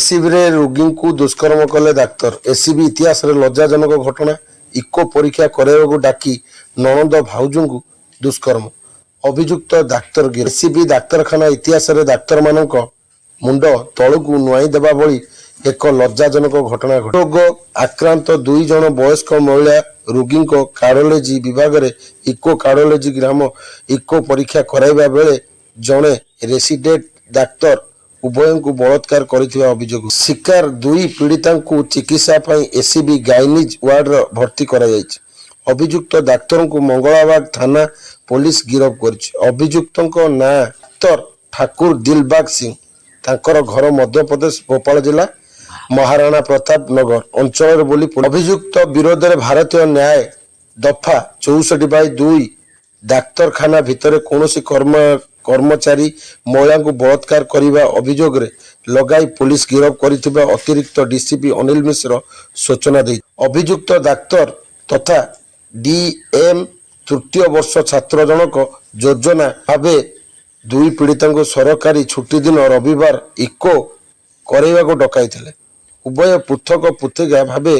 ଏସ୍ସିବିରେ ରୋଗୀଙ୍କୁ ଦୁଷ୍କର୍ମ କଲେ ଡାକ୍ତର। ଏସ୍ସିବି ଇତିହାସରେ ଲଜ୍ଜାଜନକ ଘଟଣା। ଇକୋ ପରୀକ୍ଷା କରାଇବାକୁ ଡାକି ନଣନ୍ଦ ଭାଉଜଙ୍କୁ ଦୁଷ୍କର୍ମ। ଅଭିଯୁକ୍ତ ଡାକ୍ତର ଗିରଫ। ଏସ୍ସିବି ଡାକ୍ତରଖାନା ଇତିହାସରେ ଡାକ୍ତରମାନଙ୍କ ମୁଣ୍ଡ ତଳକୁ ନୁଆଇଁ ଦେବା ଭଳି ଏକ ଲଜ୍ଜାଜନକ ଘଟଣା ଘଟିଛି। ରୋଗ ଆକ୍ରାନ୍ତ 2 ଜଣ ବୟସ୍କ ମହିଳା ରୋଗୀଙ୍କ କାର୍ଡିଓଲୋଜି ବିଭାଗରେ ଇକୋ କାର୍ଡିଓଲୋଜି ଗ୍ରାମ ଇକୋ ପରୀକ୍ଷା କରାଇବା ବେଳେ ଜଣେ ରେସିଡେଣ୍ଟ ଡାକ୍ତର ଉଭୟଙ୍କୁ ବଳାତ୍କାର କରିଥିବା ଅଭିଯୋଗ। ଶିକାର ଦୁଇ ପୀଡ଼ିତାଙ୍କୁ ଚିକିତ୍ସା ପାଇଁ ଏସ୍ସିବି ଗାଇନିକ୍ ୱାର୍ଡରେ ଭର୍ତ୍ତି କରାଯାଇଛି। ଅଭିଯୁକ୍ତ ଡାକ୍ତରଙ୍କୁ ମଙ୍ଗଳାବାଗ ଥାନା ପୋଲିସ ଗିରଫ କରିଛି। ଅଭିଯୁକ୍ତଙ୍କ ନାଁ ଡାକ୍ତର ଠାକୁର ଦିଲବାଗ ସିଂ। ତାଙ୍କର ଘର ମଧ୍ୟପ୍ରଦେଶ ଭୋପାଳ ଜିଲ୍ଲା ମହାରାଣା ପ୍ରତାପ ନଗର ଅଞ୍ଚଳରେ ବୋଲି ଅଭିଯୁକ୍ତ ବିରୋଧରେ ଭାରତୀୟ ନ୍ୟାୟ ଦଫା 64/2, ଡାକ୍ତରଖାନା ଭିତରେ କୌଣସି କର୍ମଚାରୀ ମହିଳାଙ୍କୁ ବଳାତ୍କାର କରିବା ଅଭିଯୋଗରେ ଲଗାଇ ପୋଲିସ ଗିରଫ କରିଥିବା ଅତିରିକ୍ତ ଡିସିପି ଅନିଲ ମିଶ୍ର ସୂଚନା ଦେଇ। ଅଭିଯୁକ୍ତ ଡାକ୍ତର ତଥା ଡିଏମ୍ ତୃତୀୟ ବର୍ଷ ଛାତ୍ର ଜଣକ ଯୋଜନା ଭାବେ ଦୁଇ ପୀଡ଼ିତାଙ୍କୁ ସରକାରୀ ଛୁଟି ଦିନ ରବିବାର ଇକୋ କରାଇବାକୁ ଡକାଇଥିଲେ। ଉଭୟ ପୃଥକ ପୃଥକ ଭାବେ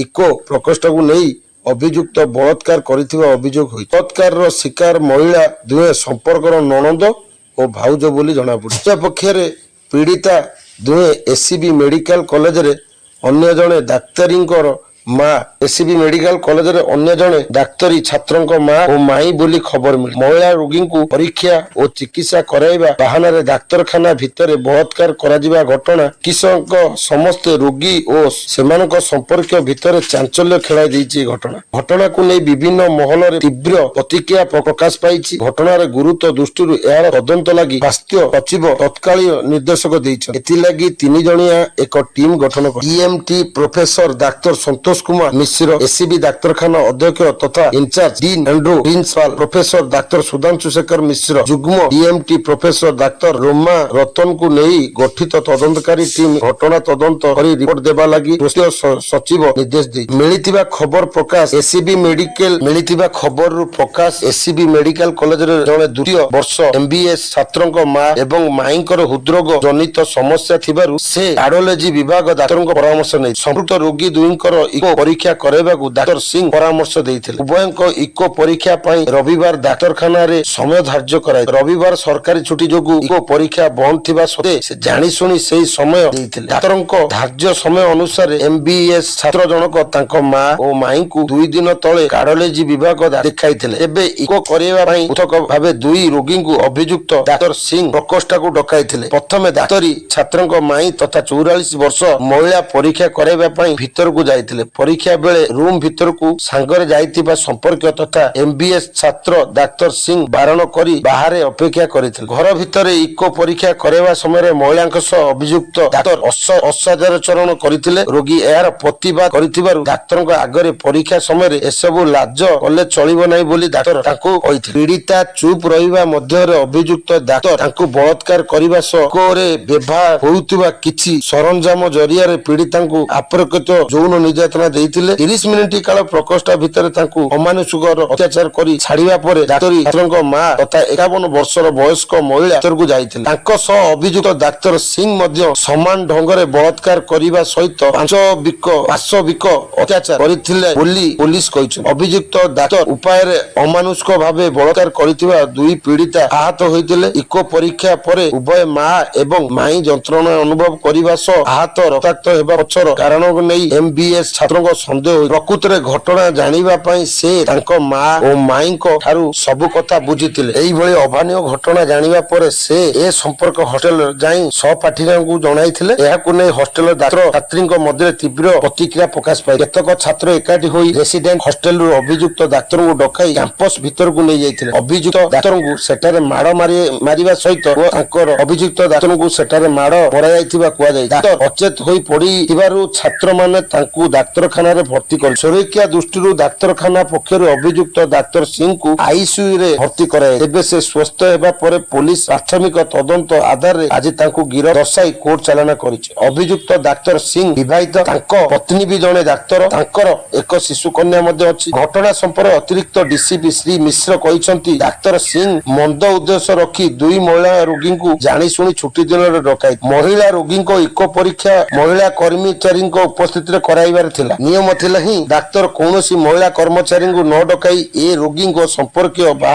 ଇକୋ ପ୍ରକୋଷ୍ଠକୁ ନେଇ ଅଭିଯୁକ୍ତ ବଳାତ୍କାର କରିଥିବା ଅଭିଯୋଗ ହୋଇଛି। ବଳାତ୍କାରର ଶିକାର ମହିଳା ଦୁହେଁ ସମ୍ପର୍କର ନଣନ୍ଦ ଓ ଭାଉଜ ବୋଲି ଜଣାପଡ଼ିଛି। ପକ୍ଷରେ ପୀଡ଼ିତା ଦୁହେଁ ଏସ୍ସିବି ମେଡିକାଲ କଲେଜରେ ଅନ୍ୟ ଜଣେ ଡାକ୍ତରୀଙ୍କର ମା ଏସ୍ସିବି ମେଡିକାଲ କଲେଜରେ ଅନ୍ୟ ଜଣେ ଡାକ୍ତରୀ ଛାତ୍ରଙ୍କ ମା ଓ ମାଇଁ ବୋଲି ଖବର ମିଳିଛି। ମହିଳା ରୋଗୀଙ୍କୁ ପରୀକ୍ଷା ଓ ଚିକିତ୍ସା କରାଇବା ବାହାନାରେ ଡାକ୍ତରଖାନା ଭିତରେ ବଳାତ୍କାର କରାଯିବା ଘଟଣା ଚିକିତ୍ସକଙ୍କ ସମସ୍ତ ରୋଗୀ ଓ ସେମାନଙ୍କ ସମ୍ପର୍କୀୟ ଭିତରେ ଚାଞ୍ଚଲ୍ୟ ଖେଳାଇ ଦେଇଛି। ଏହି ଘଟଣାକୁ ନେଇ ବିଭିନ୍ନ ମହଲରେ ତୀବ୍ର ପ୍ରତିକ୍ରିୟା ପ୍ରକାଶ ପାଇଛି। ଘଟଣାର ଗୁରୁତ୍ୱ ଦୃଷ୍ଟିରୁ ଏହାର ତଦନ୍ତ ଲାଗି ସ୍ୱାସ୍ଥ୍ୟ ସଚିବ ତତ୍କାଳୀନ ନିର୍ଦ୍ଦେଶ ଦେଇଛନ୍ତି। ଏଥିଲାଗି 3 ଜଣିଆ ଏକ ଟିମ୍ ଗଠନ କରି ଡିଏମଟି ପ୍ରଫେସର ଡାକ୍ତର ସନ୍ତୋଷ କୁମାର ମିଶ୍ର, ଏସ୍ସିବି ଡାକ୍ତରଖାନା ଅଧ୍ୟକ୍ଷ ତଥା in charge dean and principal professor ଡାକ୍ତର ସୁଧାଂଶୁ ଶେଖର ମିଶ୍ର, ଯୁଗ୍ମ ଡିଏମଟି ପ୍ରଫେସର ଡାକ୍ତର ରୋମା ରତନଙ୍କୁ ନେଇ ଗଠିତ ତଦନ୍ତକାରୀ ଟିମ୍ ଘଟଣା ତଦନ୍ତ କରି ରିପୋର୍ଟ ଦେବା ଲାଗି ସ୍ୱାସ୍ଥ୍ୟ ସଚିବ ନିର୍ଦ୍ଦେଶ ଦେଇ ମିଳିଥିବା ଖବରରୁ ପ୍ରକାଶ, ଏସ୍ସିବି ମେଡିକାଲ କଲେଜରେ ଜଣେ ଦ୍ୱିତୀୟ ବର୍ଷ ଏମବିବିଏସ୍ ଛାତ୍ରଙ୍କ ମା ଏବଂ ମାଇଁଙ୍କର ହୃଦରୋଗ ଜନିତ ସମସ୍ୟା ଥିବାରୁ ସେ କାର୍ଡିଓଲୋଜି ବିଭାଗ ଡାକ୍ତରଙ୍କ ପରାମର୍ଶ ନେଇ ସମ୍ପୃକ୍ତ ରୋଗୀ ଦୁଇଙ୍କର ଇକୋ ପରୀକ୍ଷା କରାଇବାକୁ ଡାକ୍ତର ସିଂ ପରାମର୍ଶ ଦେଇଥିଲେ। ଉଭୟଙ୍କ ଇକୋ ପରୀକ୍ଷା ପାଇଁ ରବିବାର ଡାକ୍ତରଖାନାରେ ସମୟ ଧାର୍ଯ୍ୟ କରାଇ ରବିବାର ସରକାରୀ ଛୁଟି ଯୋଗୁଁ ଇକୋ ପରୀକ୍ଷା ବନ୍ଦ ଥିବା ସତ୍ତ୍ୱେ ସେ ଜାଣିଶୁଣି ସେହି ସମୟ ଦେଇଥିଲେ। ଡାକ୍ତରଙ୍କ ଧାର୍ଯ୍ୟ ସମୟ ଅନୁସାରେ ଏମବିବିଏସ୍ ଛାତ୍ର ଜଣକ ତାଙ୍କ ମା ଓ ମାଇଁଙ୍କୁ 2 ଦିନ ତଳେ କାର୍ଡିଓଲୋଜି ବିଭାଗ ଦେଖାଇଥିଲେ। ଏବେ ଇକୋ କରିବା ପାଇଁ ପୃଥକ ଭାବେ ଦୁଇ ରୋଗୀଙ୍କୁ ଅଭିଯୁକ୍ତ ଡାକ୍ତର ସିଂ ପ୍ରକୋଷ୍ଠକୁ ଡକାଇଥିଲେ। ପ୍ରଥମେ ଡାକ୍ତରୀ ଛାତ୍ରଙ୍କ ମାଇଁ ତଥା 44 ବର୍ଷ ମହିଳା ପରୀକ୍ଷା କରାଇବା ପାଇଁ ଭିତରକୁ ଯାଇଥିଲେ। ପରୀକ୍ଷା ବେଳେ ରୁମ୍ ଭିତରକୁ ସାଙ୍ଗରେ ଯାଇଥିବା ସମ୍ପର୍କୀୟ ତଥା ଏମବିବିଏସ୍ ଛାତ୍ର ଡାକ୍ତର ସିଂ ବାରଣ କରି ବାହାରେ ଅପେକ୍ଷା କରିଥିଲେ। ଘର ଭିତରେ ଇକୋ ପରୀକ୍ଷା କରାଇବା ସମୟରେ ମହିଳାଙ୍କ ସହ ଅଭିଯୁକ୍ତ ଡାକ୍ତର ଅସଦାଚରଣ କରିଥିଲେ। ରୋଗୀ ଏହାର ପ୍ରତିବାଦ କରିଥିବାରୁ ଡାକ୍ତରଙ୍କ ଆଗରେ ପରୀକ୍ଷା ସମୟରେ ଏସବୁ ଲାଜ କଲେ ଚଳିବ ନାହିଁ ବୋଲି ଡାକ୍ତର ତାଙ୍କୁ କହିଥିଲେ। ପୀଡ଼ିତା ଚୁପ୍ ରହିବା ମଧ୍ୟରେ ଅଭିଯୁକ୍ତ ଡାକ୍ତର ତାଙ୍କୁ ବଳାତ୍କାର କରିବା ସହ ଇକୋରେ ବ୍ୟବହାର ହେଉଥିବା କିଛି ସରଞ୍ଜାମ ଜରିଆରେ ପୀଡ଼ିତାଙ୍କୁ ଅପ୍ରାକୃତ ଯୌନ ନିର୍ଯାତନା ଦେଇଥିଲେ। 30 ମିନିଟ କାଳ ପ୍ରକୋଷ୍ଠ ଭିତରେ ତାଙ୍କୁ ଅମାନୁଷିକ ଅତ୍ୟାଚାର କରି ଛାଡ଼ିବା ପରେ ଡାକ୍ତରୀ ଛାତ୍ରଙ୍କ ମା ତଥା 51 ବର୍ଷର ବୟସ୍କ ମହିଳା ଭିତରକୁ ଯାଇଥିଲେ। ତାଙ୍କ ସହ ଅଭିଯୁକ୍ତ ଡାକ୍ତର ସିଂ ମଧ୍ୟ ସମାନ ଢଙ୍ଗରେ ବଳାତ୍କାର କରିବା ସହିତ ପାଶବିକ ଅତ୍ୟାଚାର କରିଥିଲେ ବୋଲି ପୋଲିସ କହିଛନ୍ତି। ଅଭିଯୁକ୍ତ ଡାକ୍ତର ଉପାୟରେ ଅମାନୁଷିକ ଭାବେ ବଳାତ୍କାର କରିଥିବା ଦୁଇ ପୀଡ଼ିତା ଆହତ ହୋଇଥିଲେ। ଇକୋ ପରୀକ୍ଷା ପରେ ଉଭୟ ମା ଏବଂ ମାଇଁ ଯନ୍ତ୍ରଣା ଅନୁଭବ କରିବା ସହ ଆହତ ରକ୍ତାକ୍ତ ହେବା ପଛର କାରଣକୁ ନେଇ ଏମବିବିଏସ୍ ଛାତ୍ରଙ୍କ ସନ୍ଦେହ ହୋଇ ପ୍ରକୃତରେ ଘଟଣା ଜାଣିବା ପାଇଁ ସେ ତାଙ୍କ ମା ଓ ମାଇଁଙ୍କ ଠାରୁ ସବୁ କଥା ବୁଝିଥିଲେ। ଏଇଭଳି ଅଭାବନୀୟ ଘଟଣା ଜାଣିବା ପରେ ସେ ଏ ସମ୍ପର୍କ ହଷ୍ଟେଲ ଯାଇ ସହପାଠୀଙ୍କୁ ଜଣାଇଥିଲେ। ଏହାକୁ ନେଇ ହଷ୍ଟେଲ ଛାତ୍ର ଛାତ୍ରୀଙ୍କ ମଧ୍ୟରେ ତୀବ୍ର ପ୍ରତିକ୍ରିୟା ପ୍ରକାଶ ପାଇ କେତେକ ଛାତ୍ର ଏକାଠି ହୋଇ ରେସିଡେଣ୍ଟ ହଷ୍ଟେଲରୁ ଅଭିଯୁକ୍ତ ଡାକ୍ତରଙ୍କୁ ଡକାଇ କ୍ୟାମ୍ପସ ଭିତରକୁ ନେଇଯାଇଥିଲେ। ଅଭିଯୁକ୍ତ ଡାକ୍ତରଙ୍କୁ ସେଠାରେ ମାଡ଼ ମାରିବା ସହିତ ଓ ତାଙ୍କର ଅଭିଯୁକ୍ତ ଡାକ୍ତରଙ୍କୁ ସେଠାରେ ମାଡ଼ ମରାଯାଇଥିବା କୁହାଯାଇଛି। ଡାକ୍ତର ଅଚେତ ହୋଇ ପଡିଥିବାରୁ ଛାତ୍ରମାନେ ତାଙ୍କୁ ଡାକ୍ତର ଡାକ୍ତରଖାନାରେ ଭର୍ତ୍ତି କରି ସୁରକ୍ଷା ଦୃଷ୍ଟିରୁ ଡାକ୍ତରଖାନା ପକ୍ଷରୁ ଅଭିଯୁକ୍ତ ଡାକ୍ତର ସିଂଙ୍କୁ ଆଇସିୟୁରେ ଭର୍ତ୍ତି କରାଯାଇ। ତେବେ ସେ ସୁସ୍ଥ ହେବା ପରେ ପୋଲିସ ପ୍ରାଥମିକ ତଦନ୍ତ ଆଧାରରେ ଆଜି ତାଙ୍କୁ ଗିରଫ ଦର୍ଶାଇ କୋର୍ଟ ଚାଲାଣ କରିଛି। ଅଭିଯୁକ୍ତ ଡାକ୍ତର ସିଂ ବିବାହିତ, ତାଙ୍କ ପତ୍ନୀ ବି ଜଣେ ଡାକ୍ତର। ତାଙ୍କର ଏକ ଶିଶୁ କନ୍ୟା ମଧ୍ୟ ଅଛି। ଘଟଣା ସମ୍ପର୍କରେ ଅତିରିକ୍ତ ଡିସିପି ଶ୍ରୀ ମିଶ୍ର କହିଛନ୍ତି, ଡାକ୍ତର ସିଂ ମନ୍ଦ ଉଦ୍ଦେଶ୍ୟ ରଖି ଦୁଇ ମହିଳା ରୋଗୀଙ୍କୁ ଜାଣିଶୁଣି ଛୁଟି ଦିନରେ ଡକାଇ ମହିଳା ରୋଗୀଙ୍କ ଇକୋ ପରୀକ୍ଷା ମହିଳା କର୍ମଚାରୀଙ୍କ ଉପସ୍ଥିତିରେ କରାଇବାର ଥିଲା। ନିୟମ ଥିଲା ହିଁ ଡାକ୍ତର କୌଣସି ମହିଳା କର୍ମଚାରୀଙ୍କୁ ନ ଡକାଇ ଏ ରୋଗୀଙ୍କ ସମ୍ପର୍କୀୟ ବା